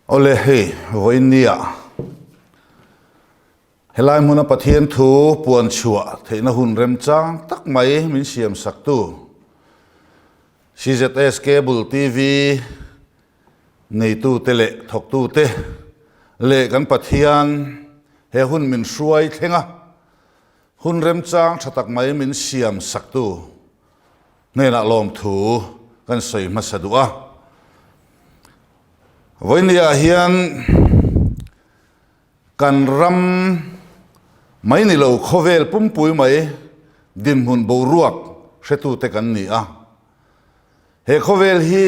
Awle hei vawiin nia helai hmuna Pathian thu puan chhuah theihna hun remchang tak mai min siam saktu CZS Cable TV neitute leh thawktute leh kan Pathian he hun min hruai thleng a, hun remchang tha tak mai min siam saktu hnenah lawmthu kan sawi hmasa duh a. Vawinia hian kan ram mai ni lo khawvel pumpui mai dinhmun boruak hretute kan ni a. He khawvel hi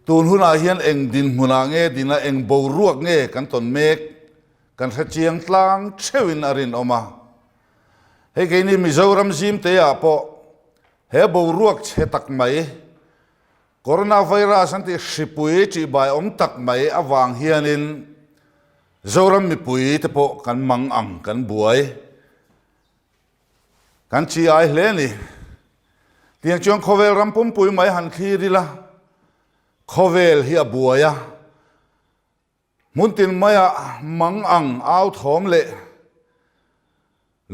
tun hunah hian eng dinhmunah nge dina eng boruak nge kan tawn mek kan hre chiang tlang theuhin a rinawm a. Hei keini Mizoram zimteah pawh he boruak chhe tak mai, Coronavirus an tih hripui ṭihbai awm tak mai avang hianin Zoram mipui te pawh kan mang ang kan buai, kan chi ai hle a ni. Tiang chuan khawvel ram pumpui mai han thlir ila, khawvel hi a buai a. Hmun tin maiah mang ang au thawm leh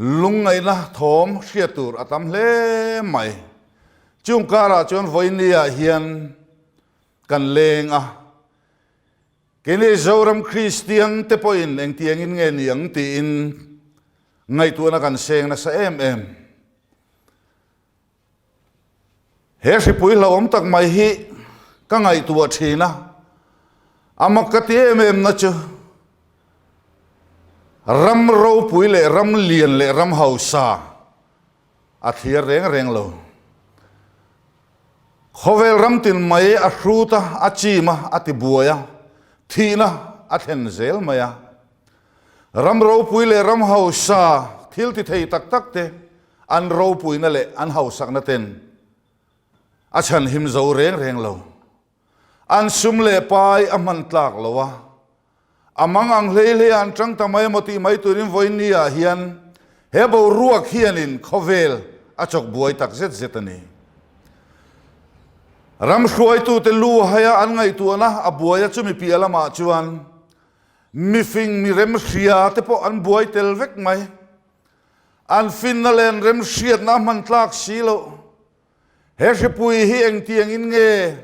lungngaihna thawm hriat tur a tam hle mai. Chung karah chuan vawinia hian kan leng a, keini Zoram Kristian te pawhin engtiangin nge ni ang tiin ngaihtuahna kan seng nasa em em. He hripui hlauhawm tak mai hi ka ngaihtuah thin a, a mak ka ti em em na chu ram ropui leh ram lian leh ram hausa a thlir reng reng lo. Khawvel ram tin mai a hrut a, a chim a, a ti buai a, thihna a thlen zel mai a. Ram ropui leh ram hausa thil ti thei tak tak te an ropuina leh an hausakna ten a chhanhim zo reng reng lo. An sum leh pai a hman tlak lo a, a mang ang hlei hlei a an tang ta mai emaw tih mai turin vawiin ah hian he boruak hianin khawvel a chawk buai tak zet zet a ni. Ram hruaitute lu haia an ngaihtuahna a buai a chumi piah lamah chuan mifing mi remhria te pawh an buai tel vek mai. An finna leh an remhriatna a hman tlak si loh. He hripui hi engtiangin nge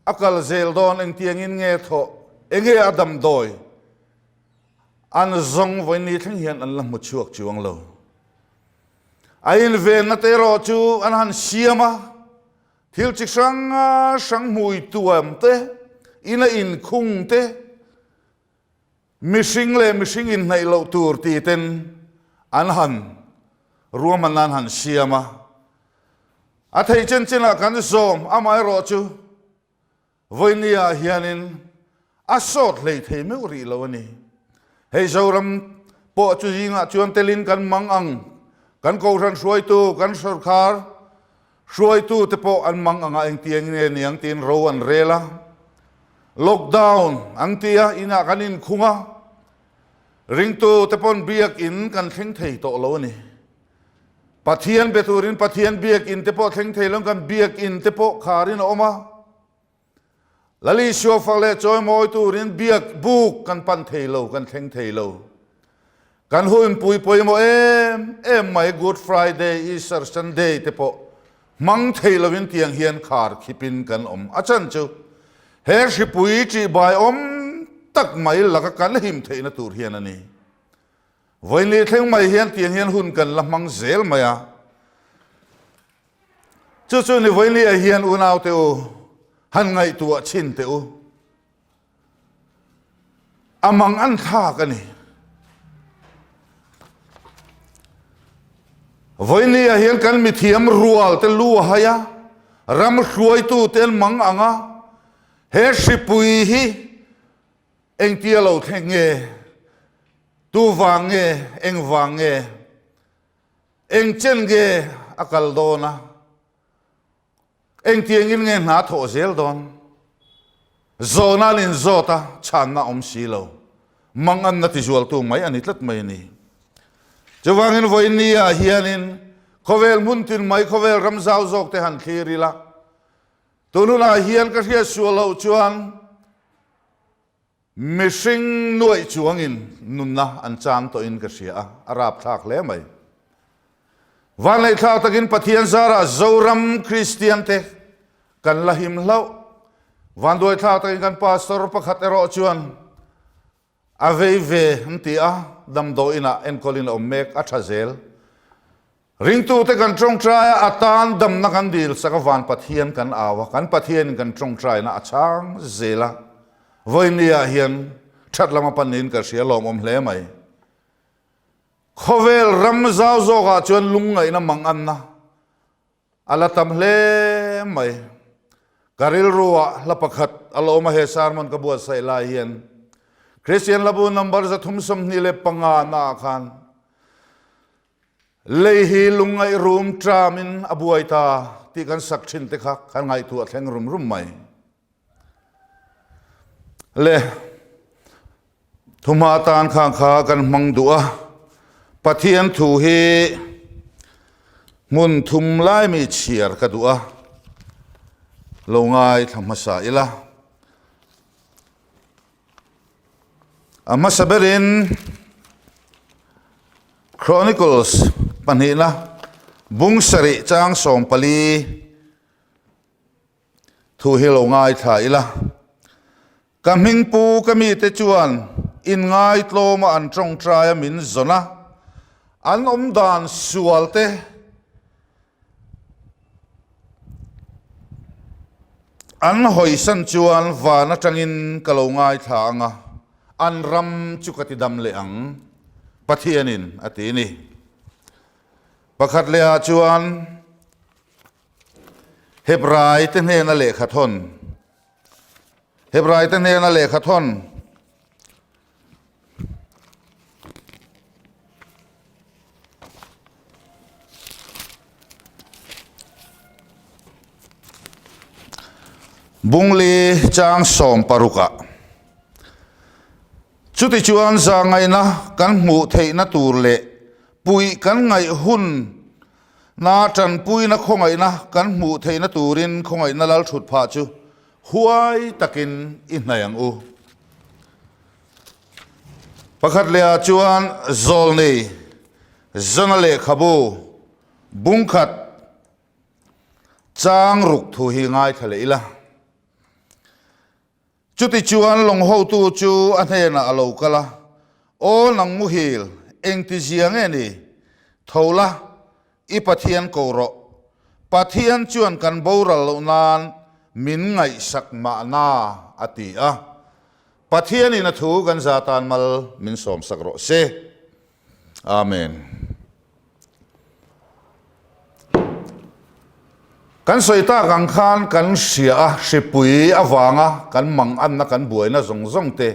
a kal zel dawn, engtiangin nge thawh, enge a damdawi an zawng vawiin thleng hian an la hmu chhuak chuang lo. A invenna te erawh chu an han siam a, thil chi hrang hrang hmui tuam te, ina inkhung te, Mihring leh mihring inhnaih loh tur ti ten an han ruahman nan han siam a, a theih chen chenah kan zawm amaherawh chu vawinia hianin a sawt hlei thei meuh rih lo a ni. Hei Zoram pawh chu zingah chuan telin kan mang ang, kan kohhran hruaitu, kan sawrkhar hruaitu te pawh an mang anga engtiang nge niang tiin ro an rel a. Lockdown an ti a, inah kan inkhung a, ringtu te pawn biakin kan thleng thei tawh lo a ni. Pathian be turin Pathian biakin te pawh thleng thei lo kan biakin te pawh kharin a awm a. Lal Isua fak leh chawimawi turin biak buk kan pan thei lo, kan thleng thei lo. Kan hunpui pawimawh em em mai Good Friday, Easter Sunday te pawh hmang thei lovin tiang hian khar khipin kan awm. A chan chu he hripui ṭihbai awm tak mai laka kan him theihna tur hian a ni. Vawiinli thleng mai hian tiang hian hun kan la hmang zel mai a. Chu chu ni vawiinli-ah hian unaute u han ngaihtuah chhin teh u. A mang an thlak a ni. Vawinia hian kan mithiam rual te lu a hai a, ram hruaitu te an mang ang a, he hripui hi engtia lo thleng nge, tu vang nge, eng vang nge, eng chen nge a kal dawn a, Engtiangin nge hna thawh zel dawn? Zawhna an inzawt a, chhanna awm si lo. Manganna tizualtu mai a ni tlat mai a ni. Chuvangin vawiin-ah hianin khawvel hmun tin mai, khawvel ram zau zawk te han thlir ila, tun hunah hian ka hriat sual loh chuan. Mihring nuaih chuangin nunna an chang tawhin ka hria a, a rapthlak hle mai. Vanleihthlak takin Pathian zarah Zoram Kristiante kan la him hlauh. Vanduaithlak takin kan pastor pakhat erawh chuan a vei ve an ti a, damdawiin ah enkawlin a awm mek, a tha zel. Ringtute kan tawngtai a, a tan damna kan dil sak a, van Pathian kan au a, kan Pathianin kan tawngtaina a chhang zel a, vawinia hian that lama panin ka hria lawmawm hle mai. Khawvel ram zau zawkah chuan lungngaihna manganna a la tam hle mai. Ka rilruah hla pakhat a la awm a, he sermon ka buatsaih lai hian Kristian Hlabu number 325 naah khan Lei hi lungngaih rum ṭamin a buai ta tih kan sak ṭhin te kha kan ngaihtuah thleng rum rum mai. Le, thuhma atan khang kha kan hmang duh a, Pathian thu hi hmun thum lai mi chhiar ka duh a, lo ngaithla hmasa ila. A hmasa berin Chronicles pahnihna bung sarih chang 14 thu hi lo ngaithla ila. Ka hmingpu ka mite chuan inngaitlawma an tawngtai a min zawn a, an awmdan sual te, An hawisan chuan van atangin ka lo ngaithla ang a, an ram chu ka ti dam leh ang, Pathianin a ti ni. Pakhat lehah chuan Hebraite hnena lehkha thawn, Hebraite hnena lehkha thawn, Bungli chang sawmparukah chutichuan zahngaihna kan hmuh theihna tur leh puih kan ngaih hun na tanpuina khawngaihna kan hmuh theihna turin khawngaihna lal thut phah chu Huai takin i hnaih ang u. Pakhat lehah chuan Zawlnei Zana lehkhabu bungkhat chang ruk thu hi ngaithla leh ila. Chutichuan lawng hotu chu a hnenah a lo kal a, Aw nang muhil, engtizia nge ni? Tho la, I Pathian ko rawh. Pathian chuan kan boral loh nan min ngaihsak mahna, a ti a. Pathianin a thu kan za tan mal min sawmsak rawh se. Amen. Kan sawi tak ang khan kan hria a, hripui avanga kan manganna kan buaina zawng zawng te,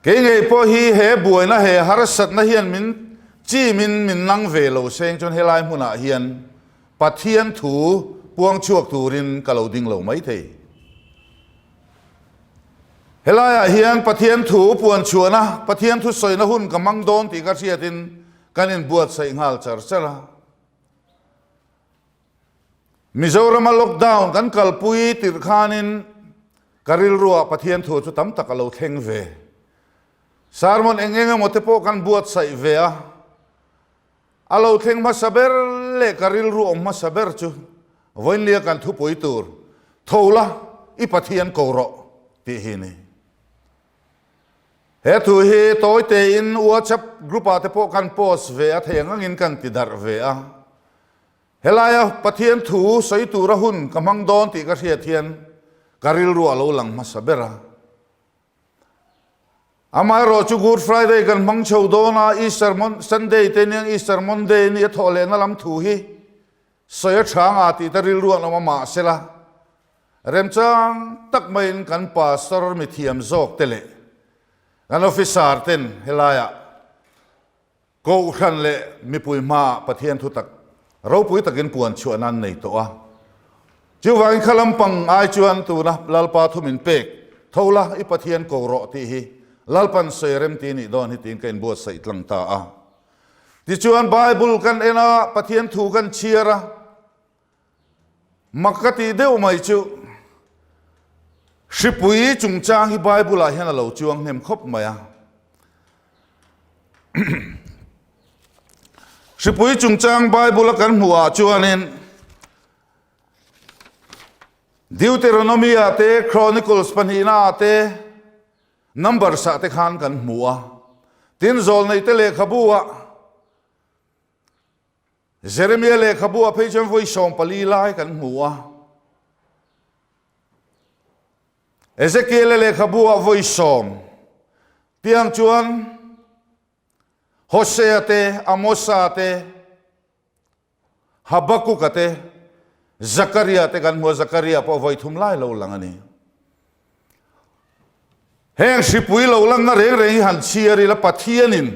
Kei ngei pawh hi he buaina he harsatna hian min chimin min nang ve lo seng chuan helai hmunah hian Pathian thu puang chhuak turin ka lo ding lo mai thei. Helaiah hian Pathian thu puan chhuahna, Pathian thu sawina hun ka hmang dawn tih ka hriatin kan inbuatsaih nghal char char a. Mizorama lockdown kan kalpui tirh khanin ka rilruah Pathian thu chu tam tak a lo thleng ve. Sermon eng eng emaw te pawh kan buatsaih ve a, a lo thleng hmasa ber leh ka rilru awm hmasa ber chu vawiinlia kan thupui tur, Tho la, i Pathian ko rawh tih hi ni. He thu hi tawi tein WhatsApp group ah te pawh kan post ve a, thei ang angin kan ti darh ve a. Helaia Pathian thu sawi tura hun ka hmang dawn tih ka hriat hian ka rilru a lo lang hmasa ber a. Amaherawh chu Good Friday kan hmang chho dawn a, Easter Sunday te nia Easter Monday nia thawh lehna lam thu hi sawi a tha nga tih te rilru an awm a, mahsela remchang tak maiin kan pastor mithiam zawk te leh kan officer ten helaiah Kohhran leh mipui hmaah Pathian thutak ropui takin puan chhuah nan nei tawh a. Chuvangin kha lampang ai chuan tuna Lalpa thu min pek, Tho la, i Pathian ko rawh tih hi Lalpan sawi rem ti nih dawn hi tiin ka inbuatsaih tlang ta a. Tichuan Bible kan en a, Pathian thu kan chhiar a, mak ka tih deuh mai chu. Hripui chungchang hi Bible-ah hian a lo chuang hnem khawp mai a. Hripui chungchang Bible-a kan hmuhah chuanin Deuteronomy-ah te, Chronicles pahnihnaah te, Numbers-ah te khan kan hmu a. Tin, Zawlneite lehkhabu-ah Jeremia lehkhabu ah phei chuan vawi 14 lai kan hmu a. Ezekiela lehkhabu ah vawi sawm. Tiang chuan Hosea te, Amosa te, Habakuka te, Zakaria te kan hmu a, Zakaria pawh vawi thum lai lo lang a ni. Heng hripui lo lanna reng reng hi han chhiar ila Pathianin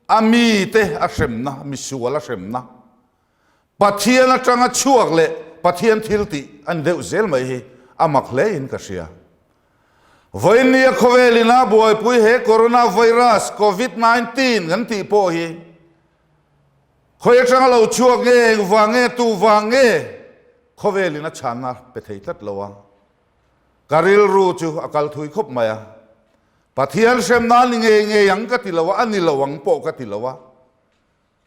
a mite a hremna, misual a hremna, Pathian atanga chhuak leh Pathian thil tih a ni deuh zel mai hi a mak hle in ka hria. Vawiinnia khawvel ina buaipui he Coronavirus, Covid 19 kan tih pawh hi khawi atanga lo chhuak nge, engvang nge, tu vang nge khawvel in a chhanna pe thei tlat lo a. Ka rilru chu a kal thui khawp mai a, Pathian hremna a ni ngei ngei ang ka ti lo a, a ni lo ang pawh ka ti lo a,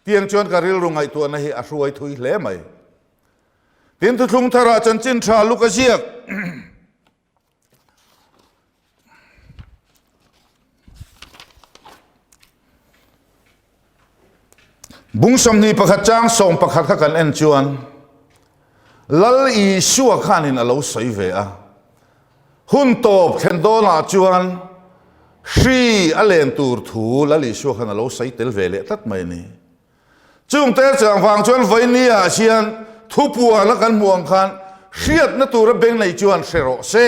tiang chuan ka rilru ngaihtuahna hi a hruai thui hle mai. Tin, thuthlung tharah chanchin tha luk a ziak. Bung 21 chang 11 kha kan en chuan Lal Isua khanin a lo sawi ve a. Hun tawp thlen dawnah chuan hri a len tur thu Lal Isua khan a lo sawi tel ve leh tlat mai a ni. Chung te chang vang chuan vawinia hian thupuan a kan hmuh ang khan hriatna tura beng nei chuan hre rawh se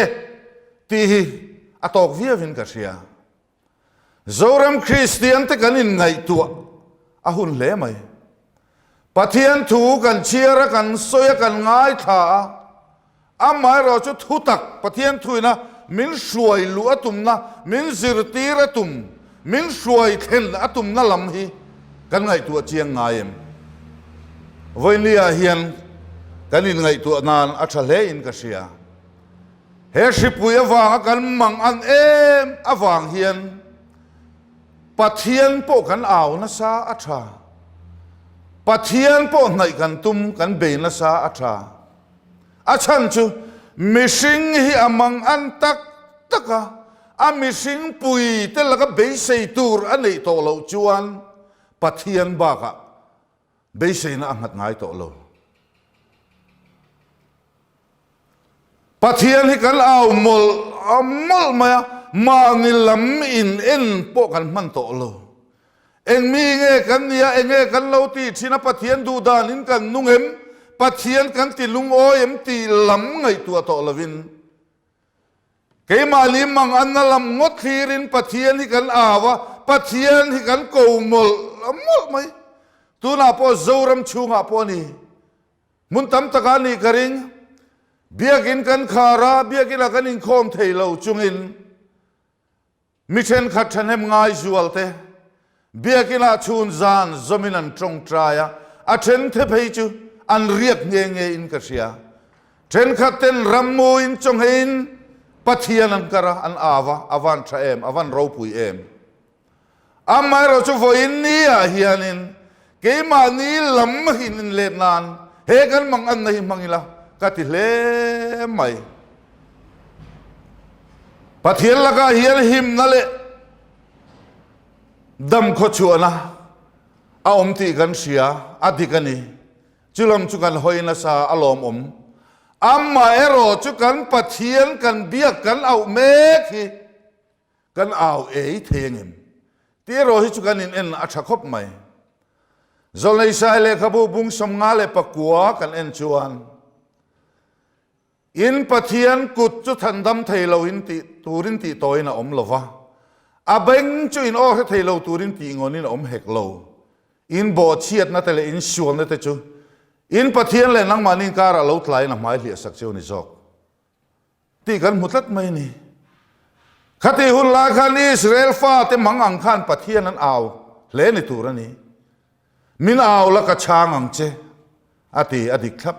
tih hi a tawk viauin ka hria. Zoram Kristian te kan inngaihtuah a hun hle mai. Pathian thu kan chhiar a, kan sawi a, kan ngaithla a, amaherawh chu thutak Pathian thuina min hruai luh a tumna, min zirtir a tum, min hruai thlen a tumna lam hi kan ngaihtuah chiang ngai em? Vawinia hian kan inngaihtuah nan a tha hle in ka hria. He hripui avanga kan mang an em avang hian Pathian pawh kan au nasa a tha. Pathian pawh hnaih kan tum, kan bei nasa a tha. A chhan chu mihring hi a mang an tak tak a, a mihring pui te laka beisei tur a neih tawh loh chuan Pathian bakah beiseina a nghat ngai tawh lo. Pathian hi kan au mawlh mawlh mai a, mahni lam in en pawh kan hman tawh lo. Eng mi nge kan nia, eng nge kan lo tih thin a, Pathian duh dan in kan nung em, Pathian kan ti lungawi em tih lam ngaihtuah tawh lovin, keimahni mang anna lam ngawt thlirin Pathian hi kan au a, Pathian hi kan ko mawlh mawlh mai. Tunah pawh Zoram chhungah pawh a ni. Hmun tam takah nih ka ring. Biakinn kan khar a, biakinah kan inkhawm thei lo chungin mi thenkhat thahnem ngai zual te biakinah chhun zan zawmin an tawngtai a, a then the phei chu an riak nghe nghe in ka hria. Thenkhat ten rammuin chawngheiin Pathian an kar a, an au a, a van tha em, a van ropui em. Amaherawh chu vawiin niah hianin keimahni lam hin inlet nan he kan manganna hi hmang ila ka ti hle mai. Pathian lakah hian himna leh dam khawchhuahna a awm tih kan hria, a dik a ni. Chu lam chu kan hawi nasa a lawmawm. Amaherawh chu kan Pathian kan biak kan auh mek hi Kan au ei thei angem? Tih erawh hi chu kan in en a tha khawp mai. Zawlneisai lehkhabu bung 54 kan en chuan In Pathian kut chu thandam thei lo in tih turin tih tawiin a awm lo va, a beng chu in aw hre thei lo turin tih ngawnin a awm hek lo. In bawhchhiatna te leh in sualna te chu in Pathian leh nangmahni inkarah lo tlaiin a hmai hliah sak cheu a ni zawk. Tih kan hmu tlat mai a ni. Khatih hun lai khan Israel fate mang ang khan Pathian an au hle ni tur a ni. Min au la ka chhang ang che, a ti a dik thlap.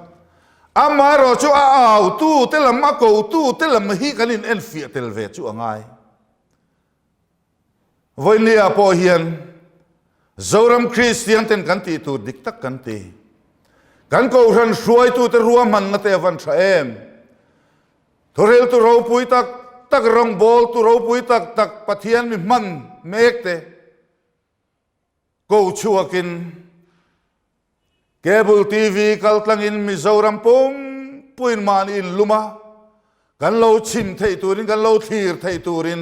Amaherawh chu a autu te lam, a kotu te lam hi kan in enfiah tel ve chu a ngai. Vawinia pawh hian Zoram Kristian ten kan tih tur dik tak kan ti. Kan Kohhran hruaitute ruahmanna te a van tha em? Thureltu ropui tak tak, rawngbawltu ropui tak tak, Pathian mi hman mek te ko chhuakin Cable TV kaltlangin Mizoram pumpuiin mahni inlum a, kan lo chhim theih turin, kan lo thlir theih turin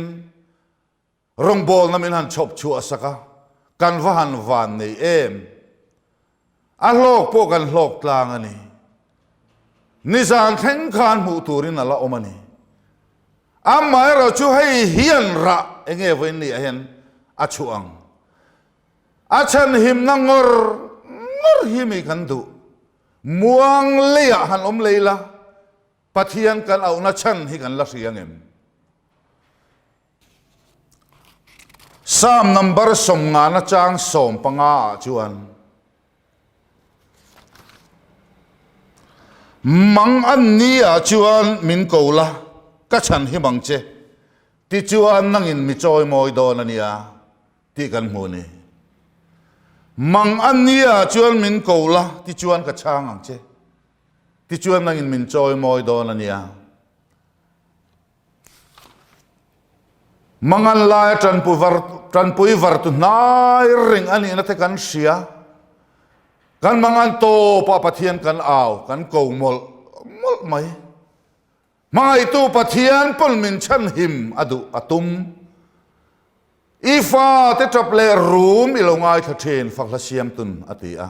rawngbawlna min han chhawp chhuah sak a, kan va han van nei em. A hlawk pawh kan hlawk tlang a ni. Nizan thleng khan hmuh turin a la awm a ni. Amaherawh chu hei hian rah enge vawiin ni ah hian a chhuah ang. A chhanhimna ngawr ngawr hi mi kan duh. Muang leiah han awm lei la, Pathian kan auhna chhan hi kan la hria ngem? Psalm number sawmngana chang 15 ah chuan, Mang an ni ah chuan min ko la, ka chhanhim ang che, tichuan nangin mi chawimawi dawn a nia. Tih kan hmu ni. Mang a nia chuan min ko la, tichuan ka chhang ang che. Tichuan nangin min chawi mawi dawn a nia. Mangan laia tanpui var, tanpui vartu hnai reng a nihna te kan hria. Kan mangan tawpah Pathian kan au, kan ko mawlh mawlh mai. Hmangaihtu Pathian pawn min chhanhim a duh a tum. I fate tap leh rum i lo ngaithla thin fak hla siam tun a ti a.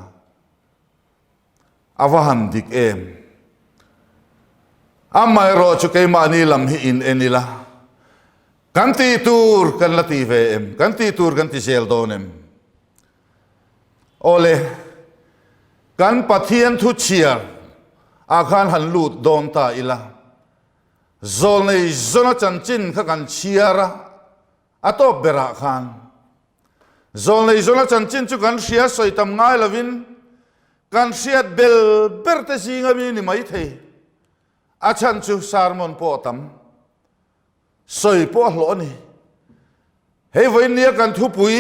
A va han dik em. Amaherawh chu keimahni lam hi in en ila. Kan tih tur kan la ti ve em? Kan tih tur kan ti zel dawn em? Awle, kan Pathian thu chhiar ah khan han lut dawn ta ila. Zawlnei zawna chanchin kha kan chhiar a, a tawp berah khan. Zawlnei zawna chanchin chu kan hria sawi tam ngai lovin kan hriat bel ber te zinga mi ni maithei. A chhan chu sermon pawh a tam. Sawi pawh a hlawh a ni. Hei vawiin nia kan thupui,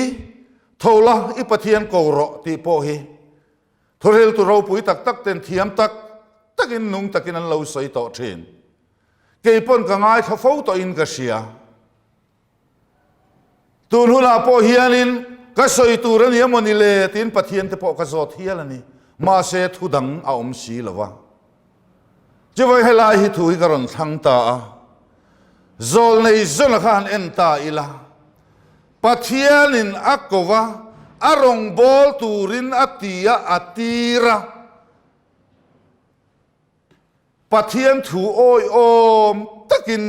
Tho la, i Pathian ko rawh tih pawh hi thuhriltu ropui tak tak ten thiam tak takin nung takin an lo sawi tawh thin. Kei pawn ka ngaithla fo tawhin ka hria. Tun hunah pawh hianin ka sawi tur a ni emaw ni le tiin Pathian te pawh ka zawt hial a ni. Mahse thu dang a awm si lo va. Chuvang helai hi thu hi ka rawn thlang ta a. Zawlnei zawna kha han en ta ila. Pathianin a ko va, a rawngbâwl turin a ti a, a tir a. Pathian thu awihawm takin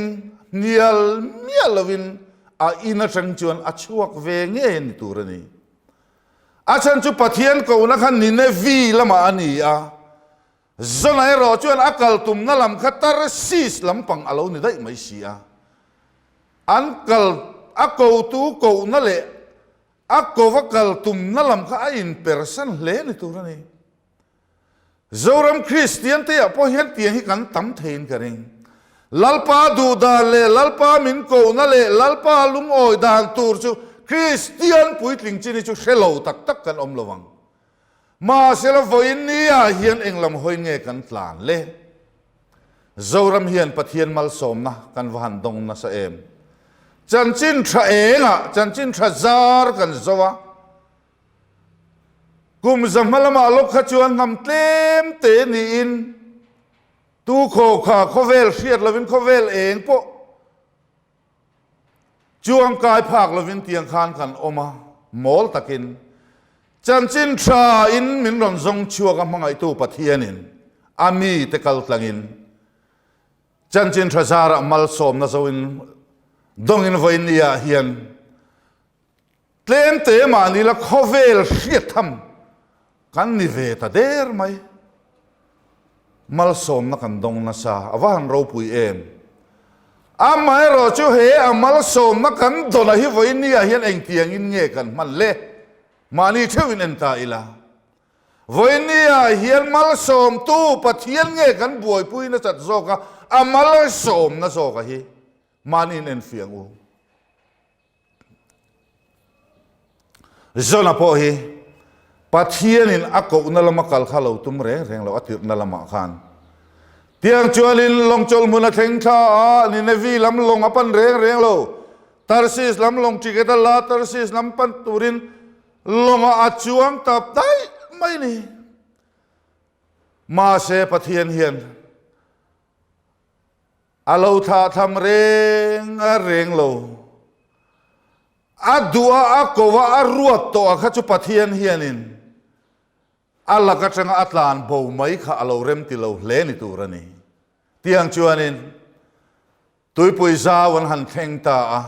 hnial miah lovin a in atang chuan a chhuak ve ngei a ni tur a ni. A chhan chu Pathian kohna kha Ninevi lamah a ni a, Zona erawh chuan a kal tumna lam kha Tarsis lampang a lo ni daih mai si a. An kal a kotu kohna leh a kova kal tumna lam kha a inpersan hle ni tur a ni. Zoram Kristian te ah pawh hian tiang hi kan tam theiin ka ring. Lalpa duh dan leh Lalpa min kohna leh Lalpa lungawi dan tur chu Kristian puitling chin hi chu hre lo tak tak kan awm lo ang. Mahsela vawiin ni ah hian eng lam hawi nge kan tlan le? Zoram hian Pathian malsawmna kan va han dawng nasa em? Chanchin tha engah chanchin tha zar kan zo a. Kum za hma lamah lawk kha chuan hnam tlem te niin tu khaw kha khawvel hriat lovin khawvel eng pawh chuang kai phak lovin tiang khan kan awm a, mawl takin chanchin tha in min rawn zawng chhuak a hmangaihtu Pathianin a mite kal tlangin chanchin tha zarah malsawmna zoin dawngin vawiin ni-ah hian Tlem te mahni la khawvel hriat tham kan ni ve ta der mai. Malsawmna kan dawng nasa, a va han ropui em. Amaherawh chu he a malsawmna kan dawna hi vawiin ni ah hian engtiangin nge kan hman le? Mahni theuhin en ta ila. Vawinia hian malsawmtu Pathian nge kan buaipui nasat zawk a, a malsawmna zawka hi mahni in enfiah ang u. Jona pawh hi Pathianin a kohna lama kal kha lo tum reng reng lo a tirhna lamah khan. Tiang chuanin lawng chawlhmun a thleng thla a, Ninevi lam lawng a pan reng reng lo. Tarsis lam lawng ticket a la, Tarsis lam pan turin lawngah a chuang tap daih mai ni. Mahse Pathian hian a lo thlah tham reng a reng lo. A duh a, a ko a, a ruat tawh a kha chu Pathian hianin a lak atanga a tlan bo mai kha a lo rem ti lo hle ni tur a ni. Tiang chuanin Tuipui zau an han thleng ta a,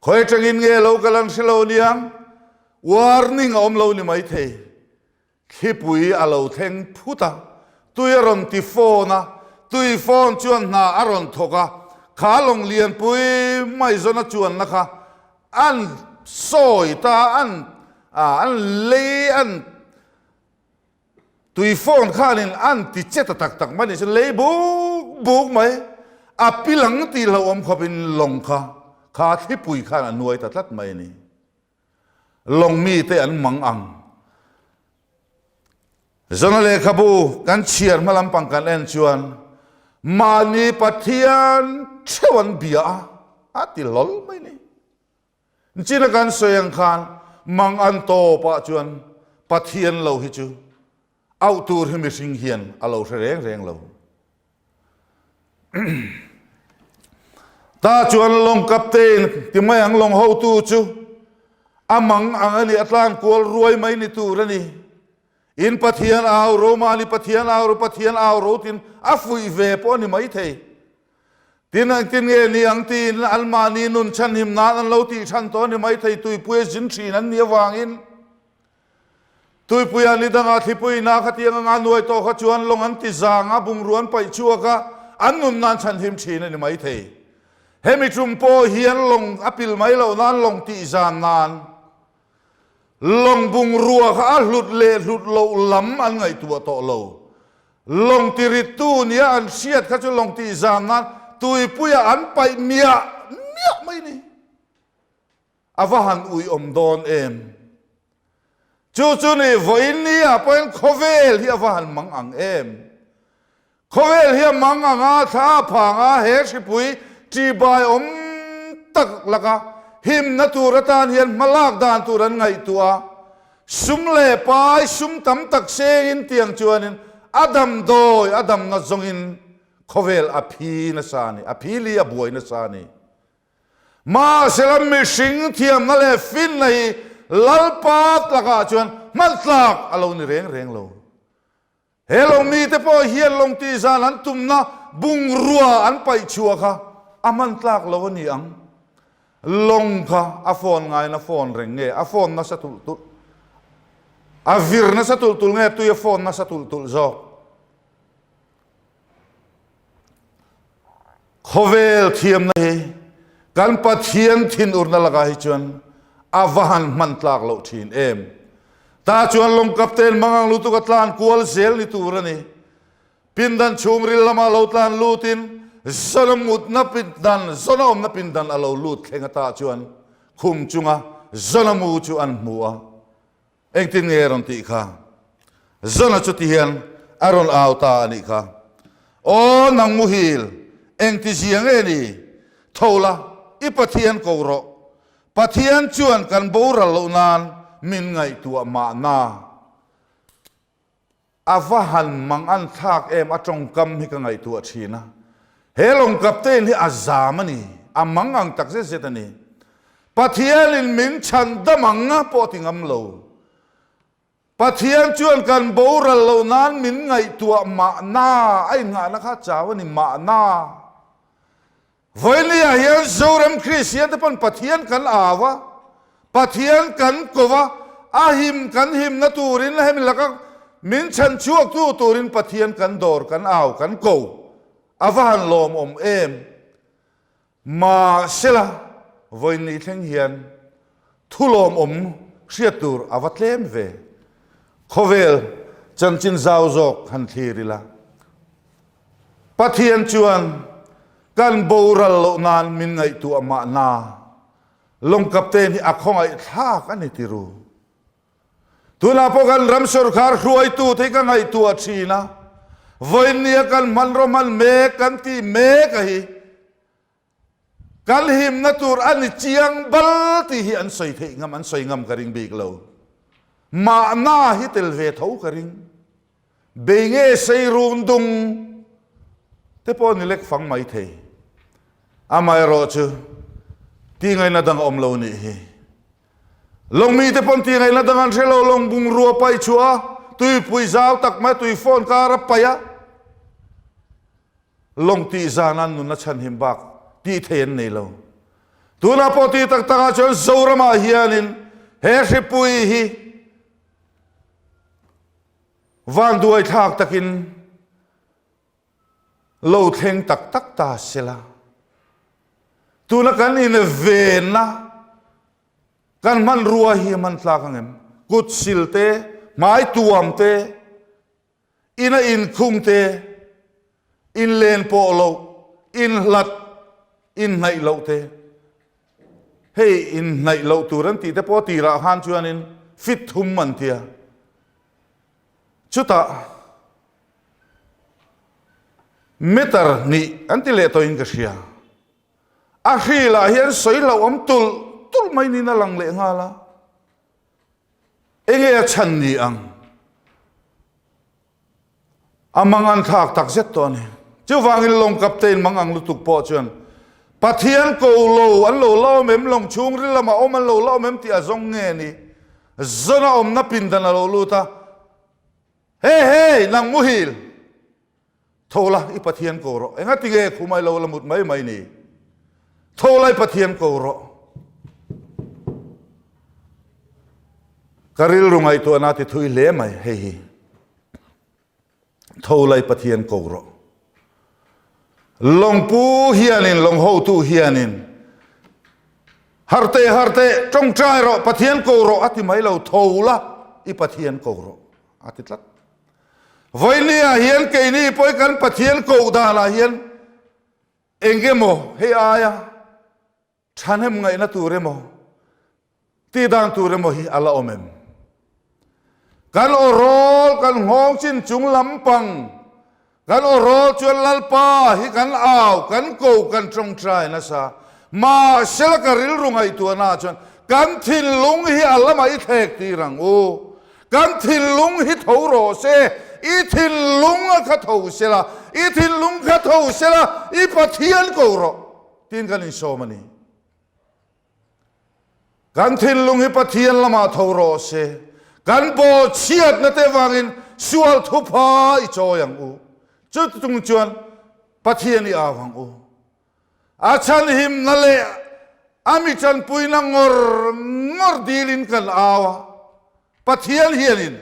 khawi atangin nge lo kal an hre lo niang, warning a awm lo ni maithei. Thlipui a lo thleng phut a, tui a rawn ti fawn a, tui fawn chuan hna a rawn thawk a, kha lawng lianpui mai zawna chuanna kha an sawi ta, an an lei an Tui phone khanin an ti che ta tak tak mai ni chu lei buk buk mai a pilang tih hlauhawm khawpin lawng kha kha thlipui khan a nuai ta tlat mai a ni. Lawng mite an mang ang. Zona lehkhabu kan chhiar hma lampang kan en chuan mahni Pathian theuh an bia a, a ti hlawl mai a ni. China kan sawi ang khan mang an tawpah chuan Pathian lo hi chu auh tur hi mihring hian a lo hre reng reng lo. Ta chuan lawng captain ti mai ang lawng hotu chu a mang ang a ni, a tlan kual ruai mai ni tur a ni. In Pathian au ro, mahni Pathian au ro, Pathian au ro tin a fuih ve pawh a ni maithei. Tin, engtin nge ni ang tiin anmahni nun chhanhim nan an lo tih chhan tawh a ni maithei, tuipuia zin thin an nih avangin. Tuipuia ni dangah thlipuina khatiang anga nuai tawh kha chuan lawng an ti zang a, bungrua an paih chhuak a, an nun nan chhanhim thin a ni maithei. Hemi tum pawh hian lawng a pil mai loh nan lawng tih zan nan Lawng bungrua kha a hlut leh hlut loh lam an ngaihtuah tawh lo. Lawng tirittu nia an hriat kha chu lawng tih zam nan tuipuiah an paih miah miah mai ni. A va han uiawm dawn em. Chu chu ni vawiin nia pawhin khawvel hi a va han mang ang em. Khawvel hi a mang ang a, thla a phang a, he hripui ṭihbai awm tak laka himna tur atan hian hmalak dan tur an ngaihtuah a. Sum leh pai sum tam tak sengin tiang chuanin a damdawi a damna zawngin khawvel a phi nasa a ni, a phili a buai nasa a ni. Mahsela mihring thiamna leh finna hi Lalpa lakah chuan hmantlak a lo ni reng reng lo. He lo mite pawh hian lawng tih zan an tumna bungrua an paih chhuah kha a hman tlak lo a ni ang. Lawng kha a phone ngaiin a phone reng nge, a phone nasa tulh tulh, a vir nasa tulh tulh nge tui a phone nasa tulh tulh zawk. Khawvel thiamna hi kan Pathian thinurna lakah hi chuan a va han hman tlak loh thin em. Tah chuan lawng captain mangang lutuk a tlan kual zel ni tur a ni. Pindan chhungril lamah lo tlan lutin zawn a mutna pindan, zawn a awmna pindan a lo lut thleng a tah chuan khum chunga zawn a mu chu an hmu a. Engtin nge a rawn tih kha? Zona chu tihian a rawn au ta a nih kha. Aw nang muhil, engti zia nge ni? Tho la, i Pathian ko rawh. Pathian chuan kan boral loh nan min ngaihtuah mahna. A va han mang an thlak em a tawngkam hi ka ngaihtuah thin a. He lawng captain hi a zam a ni, a mang ang tak zet zet a ni. Pathianin min chhan dam ang pawh a ti ngam lo. Pathian chuan kan boral loh nan min ngaihtuah mahna, a innghahna kha chau a ni mahna. Vawinia hian Zoram Kristian te pawn Pathian kan au a, Pathian kan ko a, a him kan himna turin hemi laka min chhan chhuaktu turin Pathian kan dawr, kan au, kan ko. A va han lawmawm em! Mahsela, vawiin thleng hian thu lawmawm hriat tur a va tlem ve. Khawvel chanchin zau zawk han thlir ila. Pathian chuan kan boral loh nan min ngaihtuah mahna lawng captain hi a khawngaih thlak a ni tiru. Tunah pawh kan ram sorkar hruaitute hi ka ngaihtuah thin a, vawinia kan hmanraw hman mek kan tih mek a hi kan himna tur a ni chiang bal tih hi an sawi theih ngam, an sawi ngam ka ring bik lo. Mahna hi tel ve tho ka ring. Bei nge sei run dung te pawh ni lek fang mai thei. Amaherawhchu tih ngaihna dang a awm lo nih hi. Lawngmi te pawn tih ngaihna dang an hre lo, lawng bungrua paih chhuah a, tuipui zau tak mai tui phone kar a paih a, lawng tih zan an nunna chhanhim bak tih thei an nei lo. Tunah pawh tih tak takah chuan Zoramah hianin he hripui hi vanduai thlak takin lo thleng tak tak ta sela. Tuna kan invenna kan hmanrua hi a hman tlak ang em? Kut sil te, hmai tuam te, ina inkhung te, inlen pawh loh, inhlat, inhnaih loh te. Hei inhnaih loh tur an tih te pawh tirah khan chuanin fit thum an tia. Chutah meter hnih an ti leh tawhin ka hria. A hrilah hian sawi hlauhawm tulh tulh mai niin a lang leh nghal a. Enge a chhan ni ang? A mangan thlak tak zet tawh a ni. Chuvangin lawng captain mangang lutuk pawh chuan Pathian ko lo an lo la awm em, lawng chhungril lamah awm an lo la awm em tih a zawng nge ni? Zawn a awmna pindan a lo lut a, Hey hey, nang muhil! Tho la, i Pathian ko rawh. Engati nge khumai lo la mut mai mai ni? Tho la, i Pathian ko rawh. Ka rilru ngaihtuahna ti thui hle mai hei hi. Tho la, i Pathian ko rawh. Lawngpu hianin, lawng hotu hianin, Harte, harte, tawngtai rawh, Pathian ko rawh a ti mai lo, tho la, i Pathian ko rawh a ti tlat. Vawinia hian keini pawh hi kan Pathian koh danah hian eng emaw hei aia Thahnem ngaihna tur emaw, tih dan tur emaw hi a la awm em? Kan aw rawl kan nghawng chin chung lampang, kan aw rawl chuan Lalpa hi kan au, kan ko, kan tawngtai nasa. Mahsela ka rilru ngaihtuahnaah chuan kan thinlung hi a lamah i thlek tir ang u. Kan thinlung hi tho rawh se, i thinlung a kha tho sela, i thinlung kha tho sela, i Pathian ko rawh. Tin kan insawm a ni. Kan thinlung hi Pathian lamah tho rawh se. Kan bawhchhiatna te vangin sual thupha i chawi ang u. Chuti chung chuan Pathian i au ang u. A chhanhimna leh a mi tanpuina ngawr ngawr dilin kan au a, Pathian hianin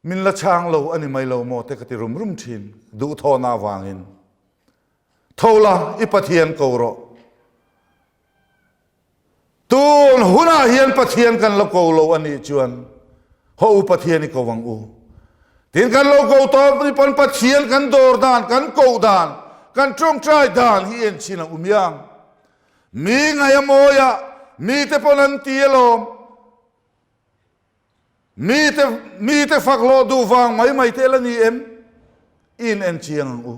Min la chhang lo a ni mai lo maw te ka ti rum rum thin, duhthawhna avangin. Tho la, i Pathian ko rawh. Tun hunah hian Pathian kan la ko lo a nih chuan haw u Pathian i ko ang u. Tin kan lo ko tawp ni pawn Pathian kan dawr dan, kan koh dan, kan tawngtai dan hi enchhin ang u miang. Mi ngaih a mawi a, mite pawn an ti alawm. Mite mite fak hlawh duh vang mai mai te la ni em? I in en chiang ang u.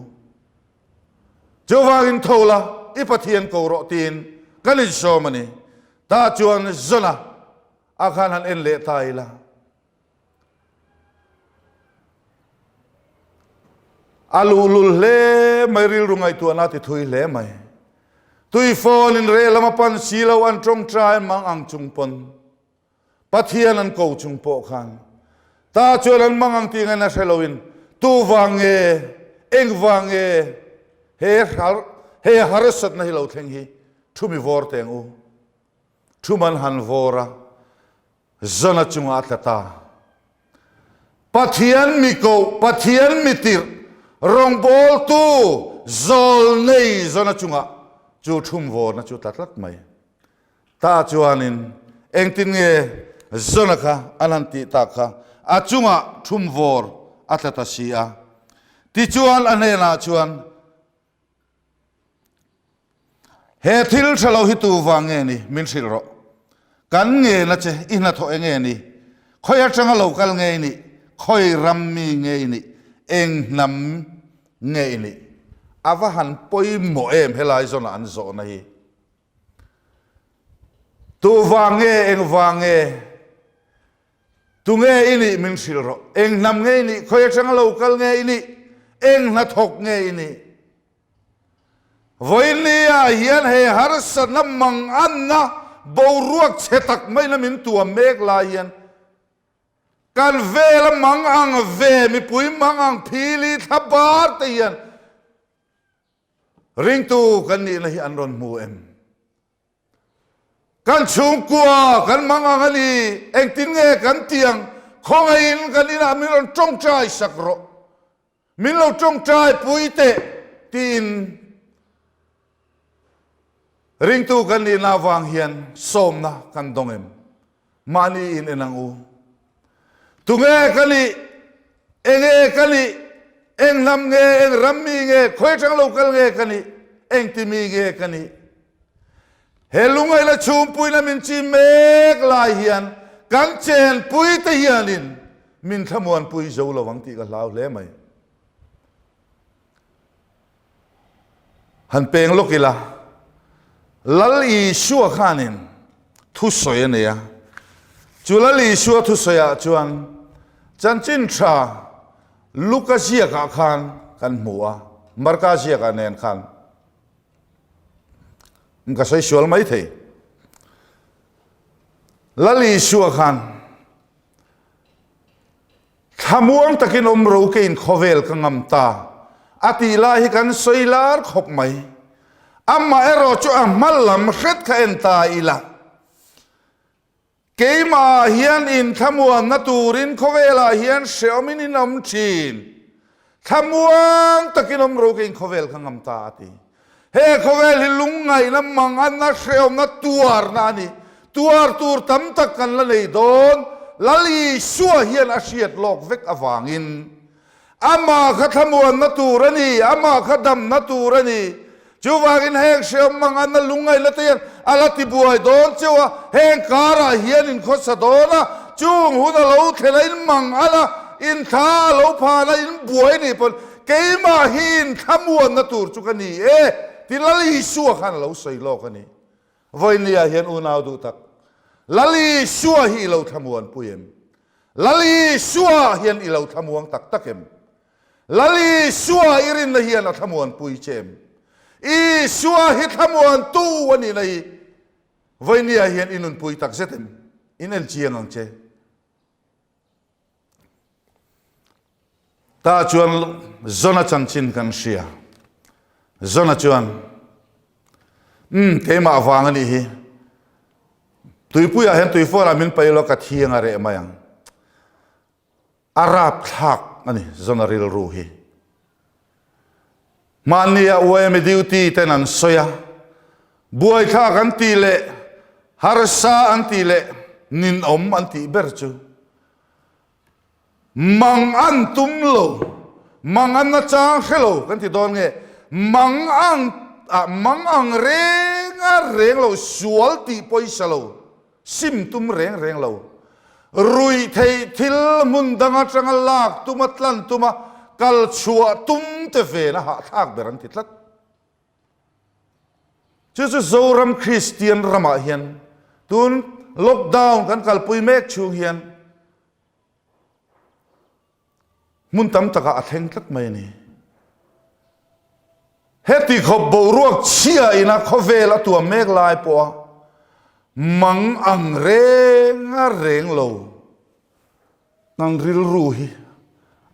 Chuvangin tho la, i Pathian ko rawh tiin kan insawm a ni. Tah chuan Zona a khan han en leh ta ila. A luhlul hle mai, rilru ngaihtuahna a ti thui hle mai. Tui phone in reh lam a pan si lo, an tawngtai mang ang chung pawn. Pathian an ko chung pawh khan ta chuan an mang ang tih ngaihna hre loin tu vang nge, eng vang nge he he harsatna hi lo thleng hi thu mi vawr teng u. Thu man han vawr a, Zona chungah a tla ta. Pathian mi koh, Pathian mi tirh, rawngbawltu zawlnei Zona chungah chu thum vawrna chu tla tlat mai. Tah chuanin engtin nge Jona kha an han tih tak kha a chungah thumvawr a tla ta si a. Tichuan a hnenah chuan, He thil tha lo hi tu vang nge ni? Min hrilh rawh. Kan ngena che i hnathawh eng nge ni? Khawi atanga lo kal nge i nih? Khawi ram mi nge i nih? Eng hnam nge i nih? A va han pawimawh em helai zawnah an zawhna hi. Tu vang nge, eng vang nge? Tu nge i nih min hrilh rawh. Eng hnam nge i nih? Khawi atanga lo kal nge i nih? Eng hnathawk nge i nih? Vawinia hian he harsatna manganna boruak chhe tak maina min tuam mek lai hian kan vela mangang ve mipui mangang phili thla bar te hian ringtu kan nihna hi an rawn hmu em? Kan chhungkua kan mangang a ni, engtin nge kan tiang khawngaihin kan inah min rawn tawngtai sak rawh. Min lo tawngtai pui teh tiin ringtu kan nihna avang hian sawmna kan dawng em? Mahni in en ang u. Tunge ka nih? Enge ka nih? Eng hnam nge? Eng ram mi nge? Khawi atang lo kal nge ka nih? Engti mi nge ka nih? He lungaihna chhungpuina min chim mek lai hian kan chenpui te hianin min thlamuanpui zo lo ang tih ka hlau hle mai. Han peng lawk ila, Lal Isua khanin thusawi a nei a. Chu Lal Isua thusawiah chuan chanchin tha Luka ziakah khan kan hmu a, Marka ziakah nen khan. Ka sawi sual mai thei. Lal Isua khan thlamuang takin awm ro ke in khawvel ka ngam ta a tih lai hi kan sawi lar khawp mai. Amah erawh chu a hma lam hret kha en ta ila. Keimah hian in thlamuanna turin khawvelah hian hreawmin in awm thin. Thlamuang takin awm ro keiin khawvel kha ngam ta a ti. He khawvel hi lungngaihna, manganna, hreawmna, tuarna a ni. Tuar tur tam tak kan la nei dawn. Lal Isua hian a hriat lawk vek avangin Amah kha thlamuanna tur a ni, amah kha damna tur a ni. Chuvangin heng hreawm manganna lungngaihna te hian a la tibuai dawn cheu a, heng karah hian in khawsa dawn a, chung hun a lo thlen a, in mangan a, in thla a lo phan a, in buai nih pawn keimah hi in thlamuanna tur chu ka ni e, ti Lal Isua khan a lo sawi lawk a ni. Vawinia hian unau duh tak, Lal Isua hi i lo thlamuanpui em? Lal Isua hian i lo thlamuang tak tak em? Lal Isua i rinna hian a thlamuanpui che em? Isua hi thlamuantu a nihna hi vawinia hian i nunpui tak zet em? In en chiang ang che. Tah chuan Zona chanchin kan hria. Zona chuan, Umm, keimah vang a nih hi. Tuipuiah hian tuifualah min paih lo, ka thiang a reh mai ang. A rapthlak a ni Zona rilru hi. Hmannia UAMI duty ten an sawi a, buaithlak an tih leh harsa an tih leh ninawm an tih ber chu mang an tum lo, mang an nachang hre lo kan ti dawn nge, mang ang ah mang ang reng a reng lo, sual tih pawisa lo. Sim tum reng reng lo. Ruih theih thil hmun dang atanga lak tuma tlan tuma kal chhuah tum te ven a hahthlak ber an ti tlat. Chu chu Zoram Kristian ramah hian tun lockdown kan kalpui mek chhung hian Hmun tam takah a thleng tlat mai a ni. Heti khawp boruak chhia ina khawvel a tuam mek lai pawha mang ang reng a reng lo nang rilru hi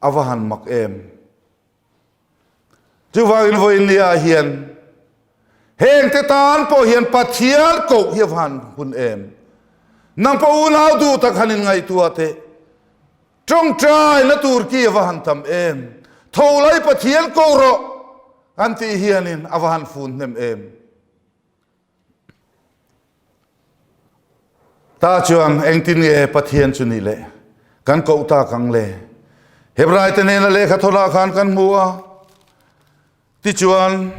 a va han mak em. Chuvangin vawinia hian hengte tan pawh hian Pathian koh hi a van hun em. Nang pawh unau duh tak han inngaihtuah teh. Tawngtaina tur ki a va han tam em. Tho lai Pathian ko rawh kan tih hianin a va han fun hnem em. Ta chuan engtin nge Pathian chu nih leh kan koh tak ang le? Hebraite nena lehkha thawlah khan kan hmu a, tichuan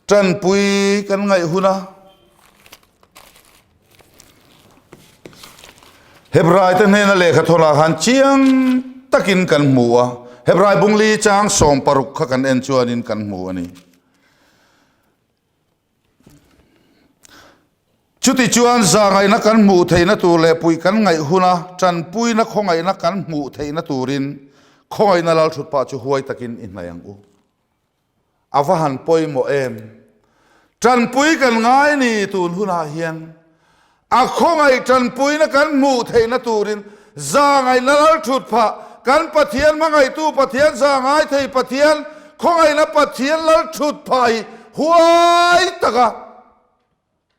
tanpui kan ngaih hun a, Hebraite hnena lehkha thawlah khan chiang takin kan hmu a, Hebrai bungli chang 16 kha kan en chuanin kan hmu a ni. Chutichuan zahngaihna kan hmuh theihna tur leh puih kan ngaih huna tanpuina khawngaihna kan hmuh theihna turin khawngaihna lalthut pah chu huai takin i hnaih ang u. A va han pawimawh em! Tanpui kan ngai ni tun hunah hian A khawngaih tanpuina kan hmuh theihna turin zahngaihna lalthut phah kan Pathian hmangaihtu Pathian zahngai thei Pathian khawngaihna Pathian lalthut phah hi huai taka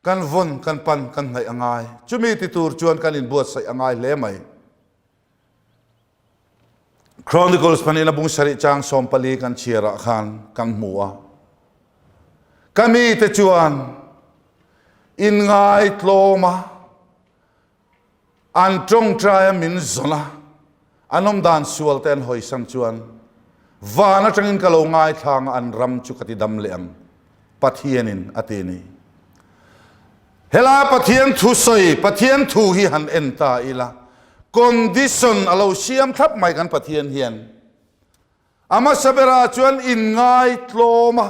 kan vawn kan pan kan hnaih a ngai. Chumi ti tur chuan kan inbuatsaih a ngai hle mai. Chronicles pahnihna bung sarih chang 14 kan chhiarah khan kan hmu a. Ka mite chuan inngaitlawm a, an tawngtai a min zawn a, an awmdan sual te an hawisan chuan van atangin ka lo ngaithlang a an ram chu ka ti dam leh ang, Pathianin a ti a ni. Helai Pathian thu sawi, Pathian thu hi han en ta ila, condition a lo siam thlap mai kan Pathian hian. A hmasa berah chuan inngaitlawm a,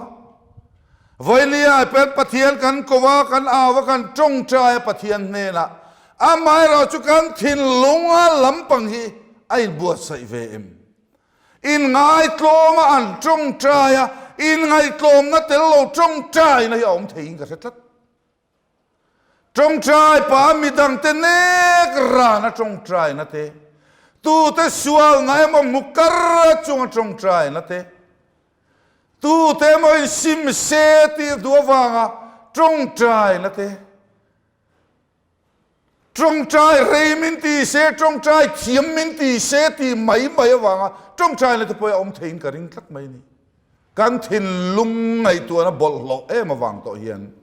Vawinia pen Pathian kan ko a, kan au a, kan tawngtai a Pathian hnenah, amaherawh chu kan thinlunga lampang hi a inbuatsaih ve em? Inngaitlawm a an tawngtai a, inngaihtlawmna tel lo tawngtaina hi a awm theiin ka hre tlat. Tawngtai pa midangte nek rana tawngtaina te, tute sualna emaw hmu kar chunga tawngtaina te, tute emaw insim se tih duh avanga tawngtaina te, Tawngtai rei min ti se, tawngtai thiam min ti se tih mai mai avanga tawngtaina te pawh a awm theiin ka ring tlat mai a ni. Kan thinlung ngaihtuahna bawlhhlawh em avang tawh hian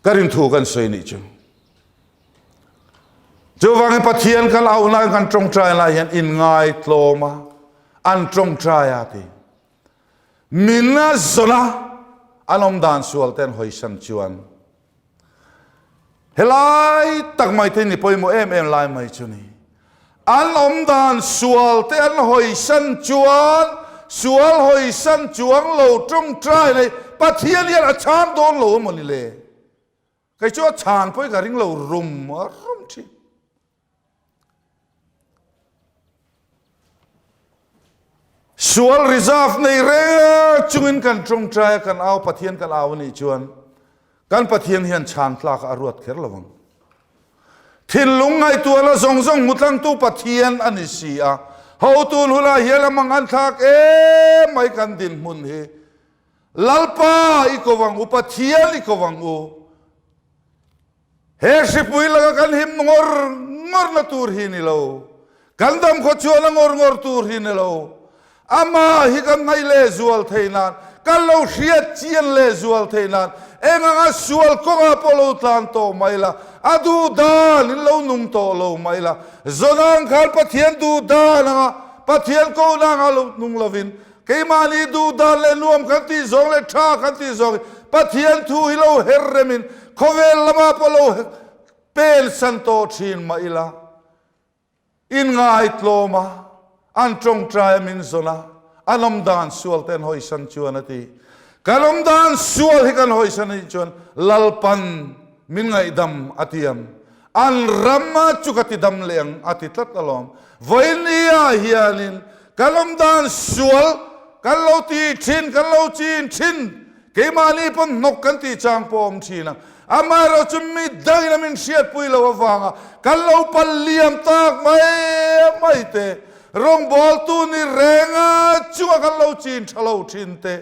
ka rinthu kan sawi nih chu. Chuvangin Pathian kan auhna kan tawngtai lai hian inngaitlawm a, an tawngtai a ti. Min a zawn a, an awm dan sual te an hawisan chuan helai tak mai te ni pawimawh em em lai mai chu ni. An awm dan sual te an hawisan chuan sual hawisan chuang lo tawngtai nei Pathian hian a chhang dawn lo emaw ni le? Kei chu a chhan pawh hi ka ring lo rum rum thin. Sual reserve nei reng chungin kan tawngtai a, kan au Pathian kan au anih chuan kan Pathian hian chhan tlak a ruat kher lo ang. Thinlung ngaihtuahna zawng zawng hmu tlangtu Pathian a ni si a, hotun hunah hian a mang an thlak em mai kan dinhmun hi. Lalpa i ko ang u, Pathian i ko ang u. He hripui laka kan him ngawr ngawrna tur hi ni lo. Kan dam khaw chuan a ngawr ngawr tur hi ni lo. Amah hi kan ngaih lehzual thei nan, kan lo hriat chian lehzual thei nan, eng anga sual kawngah pawh lo tlan tawh mai la, a duh dan in lo nung tawh lo mai la, Zonang khan Pathian duh dan anga Pathian kohna anga lo nung lovin, Keimahni duh dan leh nuam kan tih zawng leh tha kan tih zawng hi Pathian thu hi lo her remin khawvel lamah pawh lo pensan tawh thin mah ila inngaitlawm a, an tawngtai a min zawn a, an awm dan sual te an hawisan chuan a ti. Kan awm dan sual hi kan hawisan anih chuan Lalpan min ngaihdam a tiam. An rama chu ka ti dam leh ang a ti tlat alawm. Vawinia hianin kan awm dan sual kan lo ti thin, kan lo chin thin, keimahni pawn hnawk kan tih chang pawh a awm thin a. Amaherawh chu mi dangin a min hriatpui loh avanga kan lo pal liam tak mai mai te, rawngbawltu ni renga chunga kan lo chin tha lo thin te,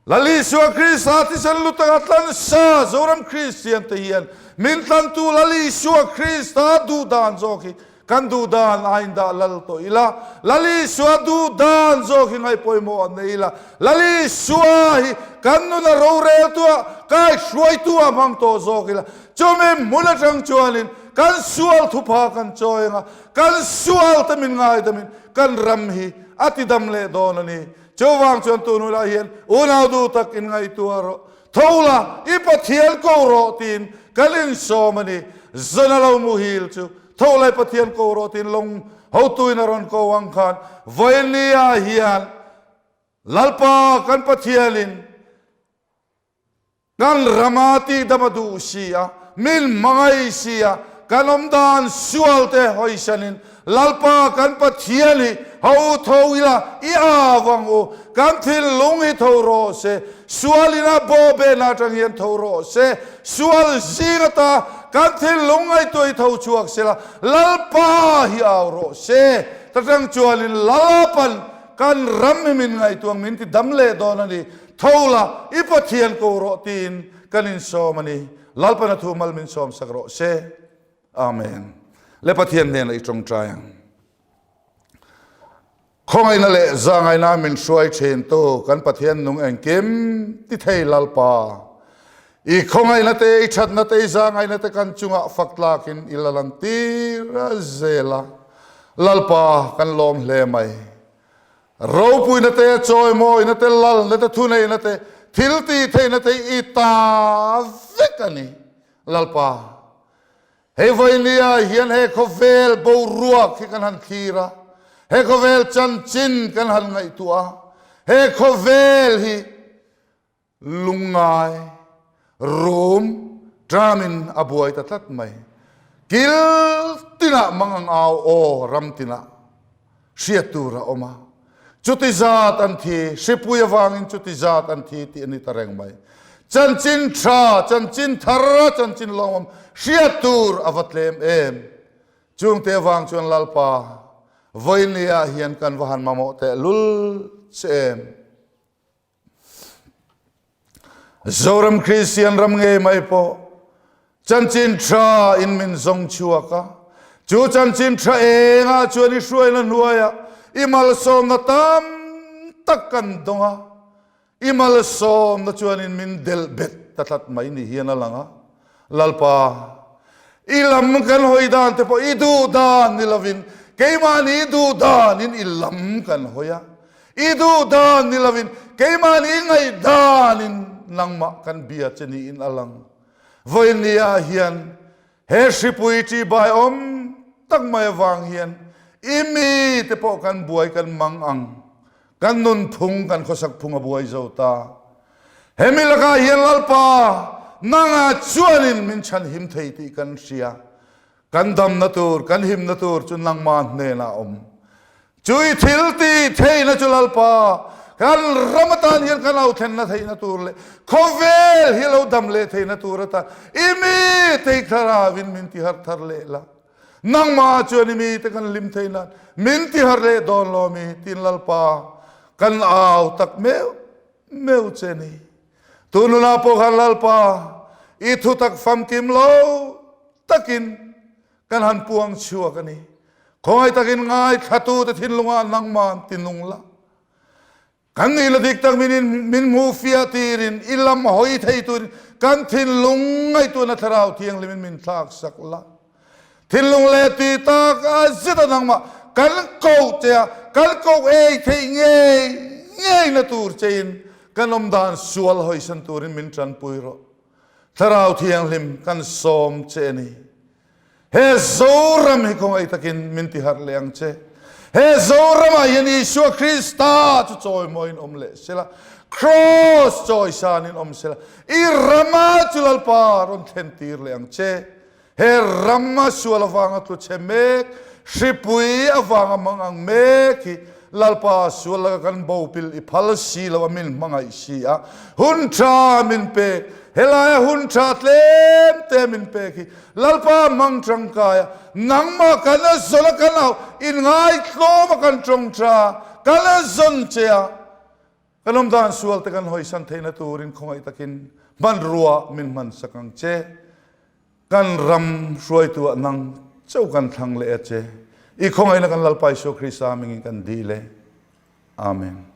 Lal Isua Krista thisen lu taka tlansa Zoram Kristian te hian min tlantu Lal Isua Krista duh dan zawk hi. Kan duh dan a indah lal tawh ila, Lal Isua duh dan zawk hi ngaihpawimawh an nei ila, Lal Isua hi kan nuna roreltua, kaihruaitua hmang tawh zawk ila, chumi hmun atang chuanin kan sual thupha kan chawi anga, kan sual te min ngaidamin kan ram hi a tidam leh dawn a ni. Chuvang chuan tun hunah hian unau duh tak inngaihtuah rawh. Tho la, i Pathian ko rawh tiin kan insawm a ni. Zana lo muhil chu tho la i Pathian ko rawh tiin lawng hotuin a rawn ko ang khan Vawinia hian Lalpa kan Pathianin kan rama tihdam a duh si a, min hmangaih si a, kan awmdan sualte hawisanin Lalpa kan Pathian hi ho tho ila i av ang u, kan thinlung hi tho rawh se, sual ina bawhbehna atang hian tho rawh se, sual zing ata kan thinlung ngaihtuah hi tho chhuak sela, Lalpa hi au rawh se, ta tang chuanin Lalapan kan ram hi min ngaihtuah ang min ti dam leh dawn a ni, tho la i Pathian ko rawh tiin kan insawm a ni, Lalpan a thu mal min sawmsak rawh se. Amen. Le Pathian hnenah i tawngtai ang. Khawngaihna leh zangaihna min hruai thintu kan Pathian nung engkim ti thei Lalpa. I khawngaihna te, i thatna te, i zangaihna te kan chungah fak tlakin i la lan tir zel a. Lalpa kan lawm hle mai. Ropuina te, chawimawina te, lalna te, thuneihna te, thil tih theihna te i ta vek a ni. Lalpa, hei vawinia hian he khawvel boruak hi kan han thlir a, he khawvel chanchin kan han ngaihtuah a, he khawvel hi lungngai, rum, ṭamin a buai ta tlat mai. Kil tinah mang ang au aw ram tinah. Hriat tur a awm a, chuti zat an thi, hripui avangin chuti zat an thi tih a ni ta reng mai. Chanchin tha, chanchin thar a chanchin lawmawm hriat tur a va tlem em. Chungte avang chuan Lalpa, vawinia hian kan va han mamawh tehlul che em. Zoram Kristian ram ngei mai pawh chanchin tha in min zawng chhuak a, chu chanchin tha engah chuan i hruaina hnuaiah i malsawmna tam tak kan dawng a, i malsawmna chuanin min delh bet ta tlat mai ni hian a lang a. Lalpa, i lam kan hawi dan te pawh i duh dan ni lovin keimahni duh danin i lam kan hawi a, I duh dan ni lovin keimahni ngaih danin nangmah kan bia che niin a lang. Vawinia hian he hripui ṭihbai awm tak mai avang hian i mite pawh kan buai kan mang ang, kan nunphung kan khawsak phung a buai zo ta. Hemi lakah hian Lalpa nangah chuanin min chhanhim thei tih kan hria. Kan damna tur, kan himna tur chu nangmah hnenah a awm. Chu i thil tih theihna chu Lalpa, kan ram atan hian kan au thlenna theihna tur leh khawvel hi lo dam leh theihna tur atan i mite i thlarauin min tiharh thar leh la. Nangmah chuan i mite kan hlim theih nan min tiharh leh dawn lo mi tiin Lalpa kan au tak meuh meuh che ni. Tununah pawh khan Lalpa i thutak famkim lo takin kan han puang chhuak a ni. Khawngaih takin ngaithlatute thinlungah nangmah tinung la. Kan nih la dik tak min in min hmuh fiah tirin i lam hawi thei turin kan thinlung ngaihtuahna thlarau thianghlimin min thlak sak la. Thinlung leh tui tak a zet a nangmah kan koh che a, kan koh ei theih ngei ngei na tur chein kan awmdan sual hawisan turin min tanpui rawh. Thlarau Thianghlim kan sawm che a ni. He Zoram hi khawngaih takin min tiharh leh ang che. He Zoramah hian Isua Krista chu chawimawiin awm leh sela, Kraws chawisanin awm sela, i rama chu Lalpa rawn thlentir leh ang che. He rama sual avanga tlu chhe mek, hripui avanga mang ang mek hi Lalpa sual laka kan bopil i phal si lo a min hmangaih si a, hun tha min pek, helaia hun tha tlem te min pek hi Lalpa hmang tangkai a, nangmah kan a zawn a kan au inngaitlawm a kan tawng tha kan a zawn che a, Kan awm dan sual te kan hawisan theihna turin khawngaih takin hmanrua min hmansak ang che. Kan ram hruaitu ah nang Chauh kan thlang leh a che. I khawngaihna kan Lalpa Isua Krista hmingin kan dil e. Amen.